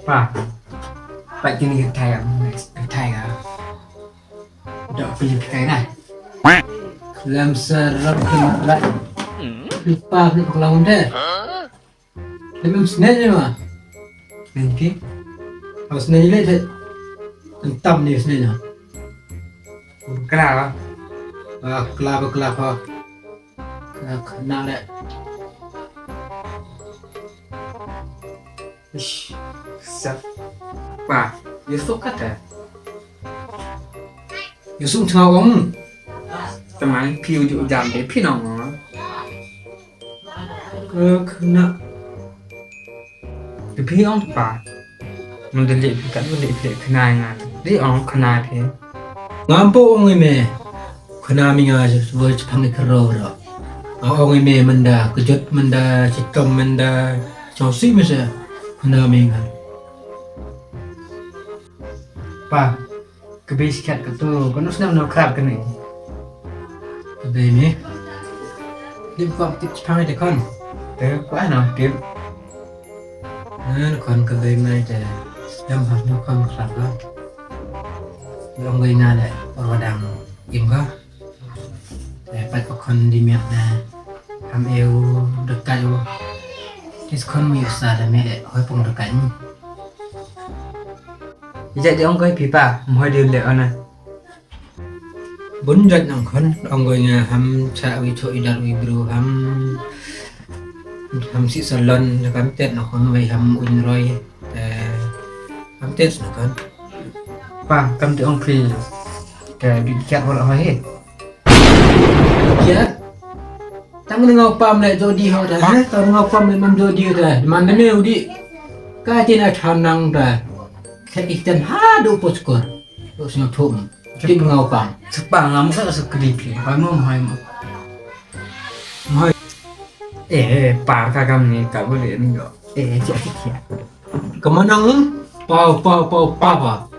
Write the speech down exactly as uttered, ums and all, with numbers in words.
Pa. Pa kini ka thai am, ka thai ka. Dok pili ka thai na. Lam serap kena rat. Lupa ni penglawan deh. Lam em snei ni ma. Snei ki. Apa snei ni le. Entam ni snei ni. Kena lah. Ah, kela ba kela pa. Kena le. Ish, sat. Pa, Yusuf kata. Yusuf tengah ong. Teman phi ujuk jam de phi nong. Ke kena. Ke phi ong pa. Mun de lek phi kat mun de phi kena ngan. Di ong kena phi. Ngam po ong ime. Kena mi nga wei chapang i kero ro. Nga ong ime menda kejut menda chitom menda chong si mese. Kena mi nga. Pa, kebei sikat ketu, kenu snem no krap kene. Kebei ni. Lim pam tip chapang i de kon. Te pa no tip. Ngan kon kebei mai te. Yam ha no kon krap la. Long gai nga le, ro dang im ka. Eh, pat ko khon di miat na. Ham eu dekat u. Tis khon mi usa da me le, hoi pung dekat ni. Ijat di ong koi pipa, mhoi di le ona. Bun jat nang khon, ong koi nga ham cha wi cho idat wi bru ham. Ham si salon, na kam tet na khon wai ham un roi. Eh, ham tet na khon. Pa, kam di ong phi. Ke di kiat wala hoi he. Kiat. Tang ngau pam le jodi ho da. Ha? Tang ngau pam le mam jodi da. Man da me udi. Ka tin a than nang da. Ka ik ten ha do poskor. Do sino thum. Tin ngau pam. Sepa ngam ka sekedi phi. Hai mo hai mo. Hai. Eh, pa ka kam ni ka boleh ni do. Eh, cik cik cik. Kemanang? Pau pau pau papa.